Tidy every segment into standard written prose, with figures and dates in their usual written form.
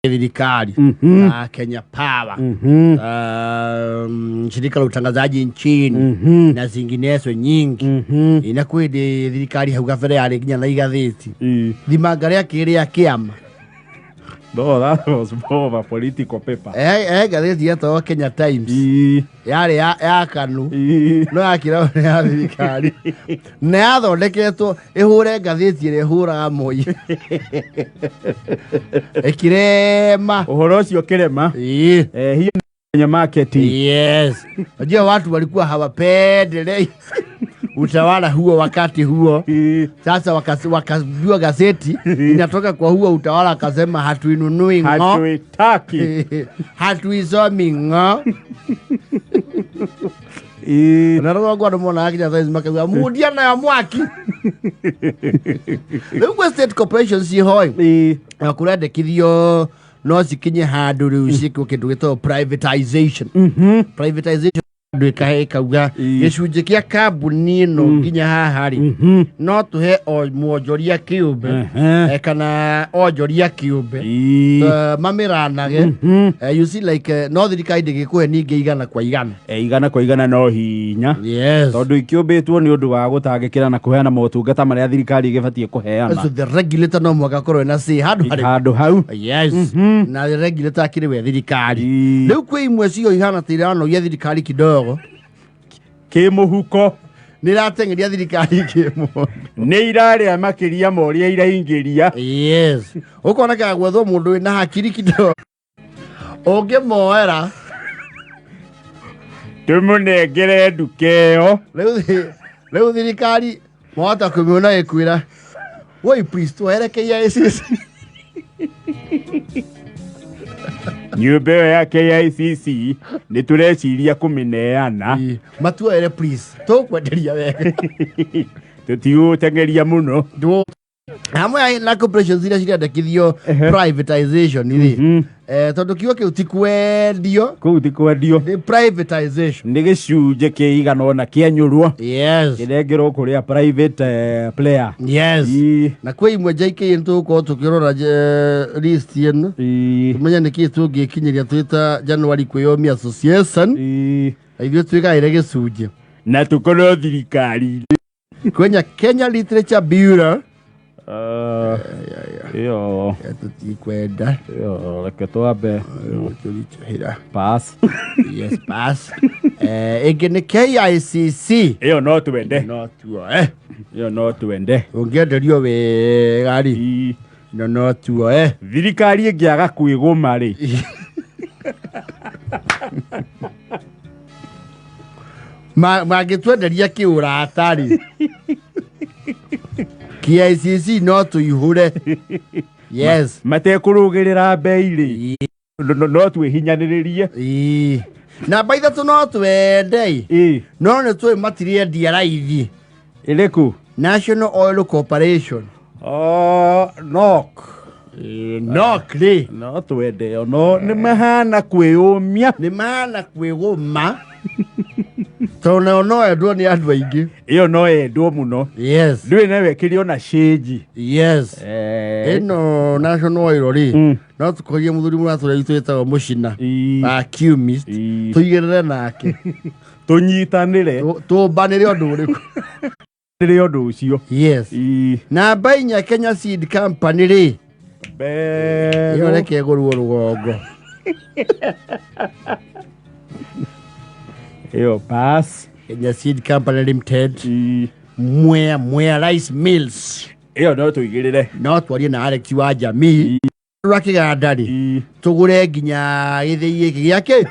Thirikari ta Kenya Power, shirika la utangazaji nchini na zinginezo nyingi. Ĩ, na kwĩ ndĩ thirikari hau gabere yarĩ nginya na igathĩti thimanga rĩa kĩrĩa kĩama. No, that was more of a political paper. Ngathĩti yetagwo Kenya Times. Yarĩ ya KANU. No yakĩra nĩ ya thirikari na yathondeketwo ĩhũre ngathĩti ĩrĩa ĩhũraga Moi ĩkĩrema. Ũhoro ũcio kĩrema. Hiyo kwenye market. Yes. Unajua watu walikuwa hawapendelei utawala huo wakati huo. Sasa wakajua gazeti inatoka kwa huo utawala, akasema hatuinunui ng'o. Hatuitaki. Hatuisomi ng'o. Na rũgongo andũ monaga nginya thaa ici makauga mundia nayo mwaki. Rĩu gwĩ state corporations ciĩhoi na kũrendekithio no cikinye handũ rĩu ciĩkwo kĩndũ gĩtagwo privatization. Privatization andũ ĩkahe ĩkauga gĩcunjĩ kĩa kambuni ĩno nginya haha rĩ, no tũhe o mwonjoria kĩũmbe kana onjoria kĩũmbe mamĩranage. You see, like no thirikari ndĩgĩkũhe ningĩ 100%. 100% no hinya. Tondũ ikĩũmbĩtwo nĩ ũndũ wa gũtangĩkĩra na kũheana motungata marĩa thirikari ĩgĩbatiĩ kũheana. So the regulator no mũhaka akorwo ena say handũ harĩ handũ hau. Yes, na the regulator akĩrĩ we thirikari. Rĩu kwĩ imwe cio ihana ta iranogia thirikari kidogo kĩmũhuko. Nĩ irateng'eria thirikari kĩmũhuko. Nĩ irarĩa makĩria ma ũrĩa iraingĩria. Yes, ũkonekaga gwethwo mũndũ wĩna hakiri kidogo ũngĩmoera. Tũmũnengere nduka ĩyo. Rĩu thirikari mwahota kũmĩona ĩkwĩra, "Woi, please twehere KICC." Nyũmba ĩyo ya KICC nĩ tũreciria kũmĩneana. Matuoere please, tũkwenderia wega. Tũtigũteng'eria mũno. Hamwe na corporations iria cirendekithio privatization rĩ, tondũ kiugo kĩu ti kwendio. Kũu ti kwendio. Nĩ privatization. Nĩ gĩcunjĩ kĩigana ũna kĩenyũrwo kĩnengerwo kũrĩa private player. Na kwĩ imwe JKN tũgũkorwo tũkĩrora list ĩno tũmenye nĩkĩ tũngĩkinyĩria twĩ ta January Kwĩyomia Association na ithuĩ twĩgaĩre gĩcunjĩ na tũkorwo thirikari. Kwenya Kenya Literature Bureau. Ĩyo tũtikwenda. Ĩyo reke twambe tũritũhĩra. Pass. Yes, pass. Ĩngĩ nĩ KICC. Ĩyo no twende. No tuoe. Ĩyo no twende. Ũngĩenderio wega rĩ, ĩno no tuoe. Thirikari ĩngĩaga kwĩgũma rĩ, Mangĩtwenderia kĩũrata rĩ, KICC no tũihũre. Yes. Matekũrũgĩrĩra mbei rĩ, no twĩhinyanĩrĩrie. Namba 3 no twende, no nĩ tũĩ matiriendia raithi. Ĩrĩkũ? National Oil Corporation. Oh, NOC. NOC rĩ, no twende ĩyo, no nĩ mahana kwĩyũmia. Nĩ mahana kwĩgũma tondũ nayo no endwo nĩ andũ aingĩ. Ĩyo no yendwo mũno. Ndũĩ nawe ĩkĩrĩ ona cĩnji. Ĩno National Oil rĩ, no tũkorie mũthuri mũratũrĩa witũ wĩtagwo Mũcina Alchemist, tũigĩrĩre nake. Tũnyitanĩre. Tũmbanĩre ũndũ ũrĩkũ? Nĩ ũndũ ũcio. Namba 4, Kenya Seed Company rĩ, ĩyo reke ĩgũrwo rũgongo. Ĩyo pass. Kenya Seed Company Limited. Mwea Rice Mills. Ĩyo no tũigĩrĩre. No twarie na Alex wa Jamii rwa kĩganda rĩ, tũgũre nginya gĩthĩi gĩkĩ gĩa kĩ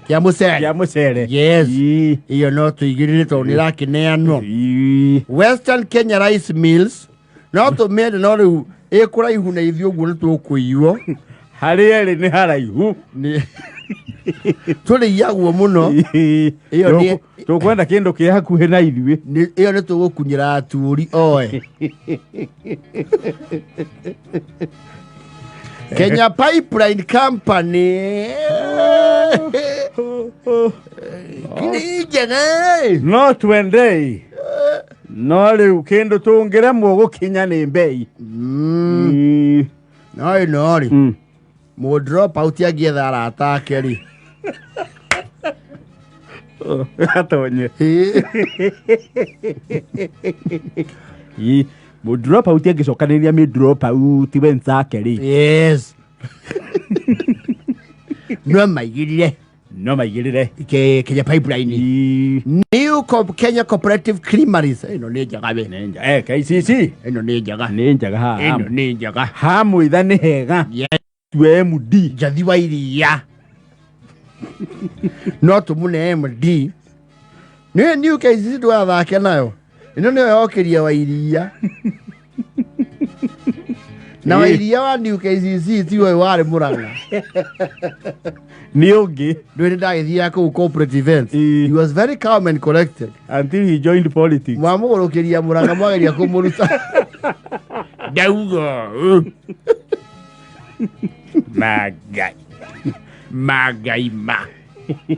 kĩa mũcere. Kĩa mũcere. Yes, ĩyo no tũigĩrĩre tondũ nĩ ĩrakĩneanwo. Western Kenya Rice Mills no tũmĩende, no rĩu ĩ kũraihu na ithuĩ ũguo nĩ tũkũiywo. Harĩa ĩrĩ nĩ haraihu. Tũrĩiyagwo mũno. Ĩyo Tũkwenda kĩndũ kĩ hakuhĩ na ithuĩ. Ĩyo nĩ tũgũkunyĩra aturi oe. Kenya Pipeline Company nĩ njega. No twende, no rĩu kĩndũ tũngĩremwo gũkinya nĩ mbei. No ĩno rĩ, Mũ drop out angĩetha arata ake rĩ. Atonye. Ĩ, mũ drop out angĩcokanĩrĩria mĩ drop out wenzake rĩ. Yes. No maigĩrĩre. No maigĩrĩre. Kenya Pipeline. Ĩ, New Kenya Cooperative Creameries. Ĩno nĩ njega we. nĩ KCC. Ĩno nĩ njega. Nĩ njega haha. Ĩno nĩ njega. Ha mwitha nĩ hega. Yes. Tue MD. Njathi wa iria. No tũmũne MD. Nĩ New KCC ndũgathake nayo. Ĩno nĩyo yokĩria wa iria. Na wa iria wa New KCC ti ũyũ warĩ Mũrang'a. Nĩ ũngĩ. Ndũĩ nĩ ndagĩthiaga kũu corporate events. Ĩ. He was very calm and collected. Until he joined politics. Mwamũgũrũkĩria Mũrang'a mwageria kũmũruta. Ndauga. Magai. Magai ma.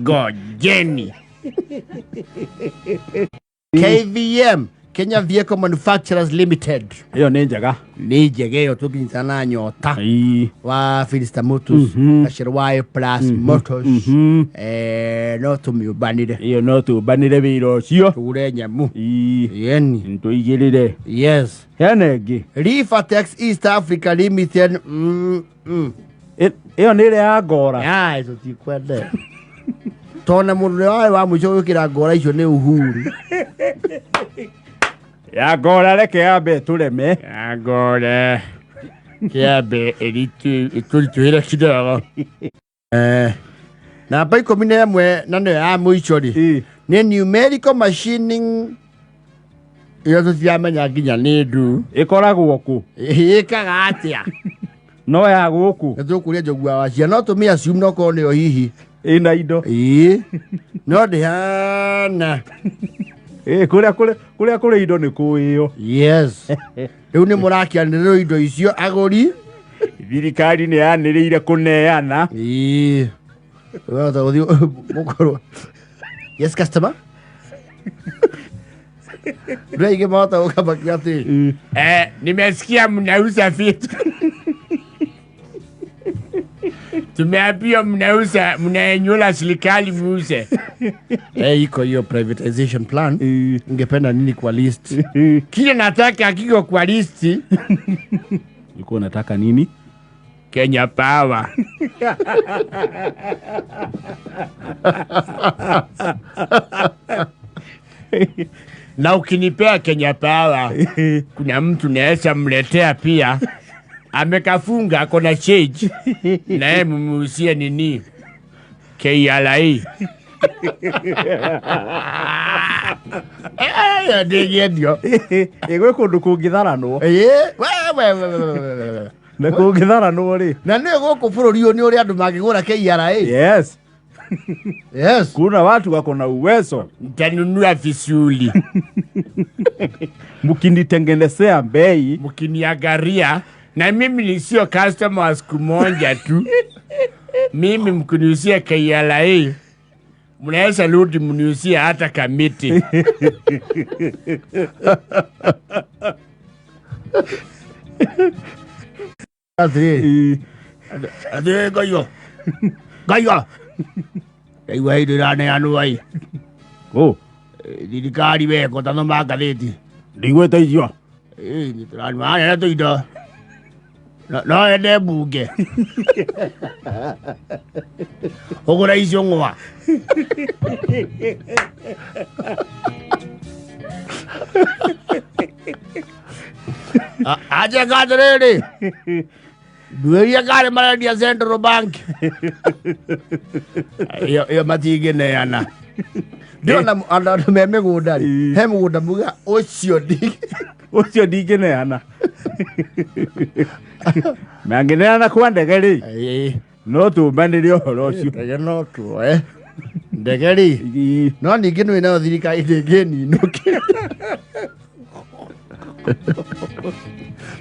Ngojeni. KVM Kenya Vehicle Manufacturers Limited. Ĩyo nĩ njega. Nĩ njega ĩyo tũngĩnyitana na nyota Ĩ. wa Philista Motors Gacĩrũ wa A Plus Motors. No tũmĩũmbanĩre. Ĩyo no tũmbanĩre wĩra ũcio. Tũgũre nyamũ. Ĩ. Yeni. Tũigĩrĩre. Yes. Hena ĩngĩ. Rifatex East Africa Limited. Ĩyo nĩ ĩrĩa ya ngora. Ya, tũtikwende. Tona mũndũ ũrĩa warĩ wa mũico gwĩkĩra ngora icio nĩ Uhuru. Ya ngora reke yambe tũreme. Ya ngora kĩambe ĩtũritũhĩre kidogo. Namba 11 na nĩyo ya mũico rĩ Ĩ. nĩ numerical machining ĩyo tũtiramenya nginya nĩ ndu. Ĩkoragwo kũ? Ĩkaga atĩa? No ya gũkũ. Nĩ tũkũria njogua wa cia no tũmĩ assume no korwo nĩyo hihi. Ĩna indo. Ĩĩ. No ndĩhana. Ĩ, kũrĩa kũrĩ indo nĩ kũĩyo. Yes. Rĩu nĩ mũrakĩanĩrĩrwo indo icio agũri. Thirikari nĩ yanĩrĩire kũneana. Ĩĩ. Wahota gũthiĩ mũkorwo. Yes customer. Ndũ aingĩ mahota gũka makiuga atĩ, nimesikia mnauza vitu. Tumeambiwa mnauza, mnaenyula serikali muuze. Iko hiyo privatization plan. Ungependa nini kwa list? Kile nataka kiko kwa list. Ulikuwa unataka nini? Kenya Power. Na ukinipea Kenya Power, kuna mtu naweza mletea pia. Amekafunga ako na change. Na yeye mumuuzie nini? KRA. Ndĩngĩendio. Ĩ, gwĩ kũndũ kũngĩtharanwo. Ĩ, we, we, we, we, we, we, we. Na kũngĩtharanwo rĩ. Na nĩ gũkũ bũrũri ũyũ nĩ ũrĩa andũ mangĩgũra KRA. Yes. Yes. Kuna watu wako na uwezo. Nitanunua vizuri. Mkinitengenezea bei. Mkiniangalia na mimi ni sio customer wa siku moja tu. Mimi mkiniuzia KRA mnaweza rudi mniuzie hata kamiti. Atĩrĩrĩ. Atĩrĩrĩ, Ngaiyo. Ngaiyo. Ndaigua hĩndĩ ĩraneanwo ĩ. Ũ. Thirikari we ko tathoma ngathĩti. Ndiguĩte icio. Ĩ, nĩ tũraneana tũindo. No ende mbunge. Ũgũra icio ng'wa. Anjĩka atĩrĩrĩ. Nduĩria karĩ marendia Central Bank. Ĩyo matingĩneana. Ndĩrona andũ me mĩgũnda rĩ, he mũgũnda muga ũcio ndi. Ũcio ndingĩneana. Mangĩneana kwa ndege rĩ, no tũmbanĩre ũhoro ũcio. Ndege no tuoe. Ndege rĩ, no ningĩ nĩ nayo thirikari ndĩngĩninũke.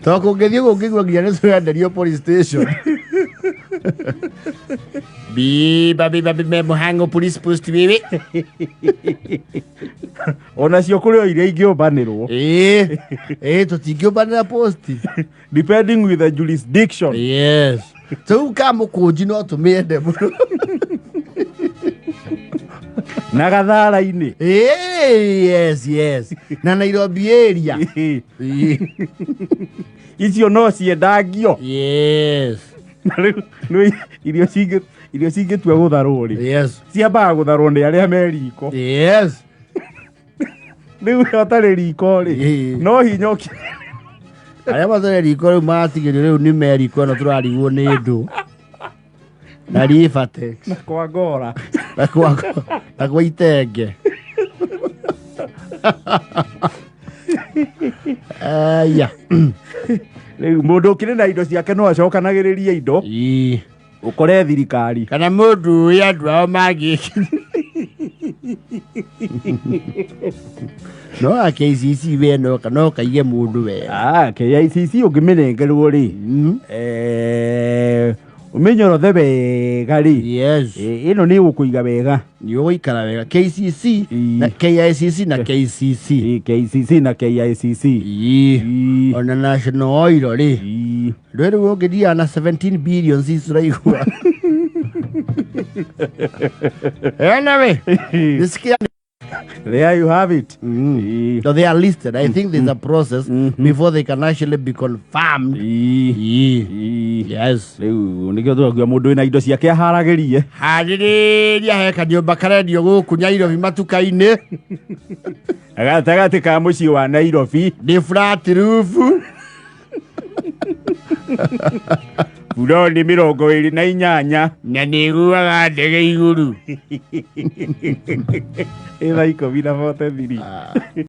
Tondũ kũngĩthiĩ ũguo ũngĩigua nginya nĩ tũrenderio police station. Biba biba biba Mũhang'o police post wewe. Onacio kũrĩ o iria ingĩũmbanĩrwo. Ĩĩ, ĩĩ, tũtingĩũmbanĩra post. Depending with the jurisdiction. Yes. Tũu ka mũkũnji no tũmĩende mũno. Na gathara-inĩ. Ĩĩ, yes, na Nairobi area. Ĩĩ. Icio no ciendangio. Na rĩu nĩ irio cingĩtua gũtharwo rĩ, ciambaga gũtharwo nĩ arĩa me riko. Rĩu ũtarĩ riko rĩ, no hinya Arĩa matarĩ riko rĩu maratigĩrio rĩu nĩ me riko ĩno tũrarigwo nĩ ndũ na Rivertex. Na kwa ngora. Na kwa itenge. Aya. Rĩu mũndũ ũkĩrĩ na indo ciake no acokanagĩrĩrie indo. Ũkore thirikari. Kana mũndũ ũĩ andũ ao mangĩ no a KCC we no kaige mũndũ wega. Ah, KICC ũngĩmĩnengerwo rĩ, ũmĩnyorothe wega rĩ, ĩno nĩ ĩgũkũiga wega. Nĩ ũgũikara wega. KCC na KICC na KCC. KCC na KICC. Ona National Oil rĩ, ndwĩ rĩu ũngĩthiaga na 17 billions ici tũraigua. Anyway, nisikia. There you have it. So they are listed. I think there's a process before they can actually be confirmed. Yes. Rĩu nĩkĩo tũrakuga mũndũ wĩna indo ciake aharagĩrie. Harĩrĩria he kanyũmba karendio gũkũ Nairobi matuka-inĩ. Gatagatĩ ka mũciĩ wa Nairobi. Nĩ flat roof. Buroni 28. Na nĩ ĩguaga ndege igũrũ. Ĩ thaa 10:43.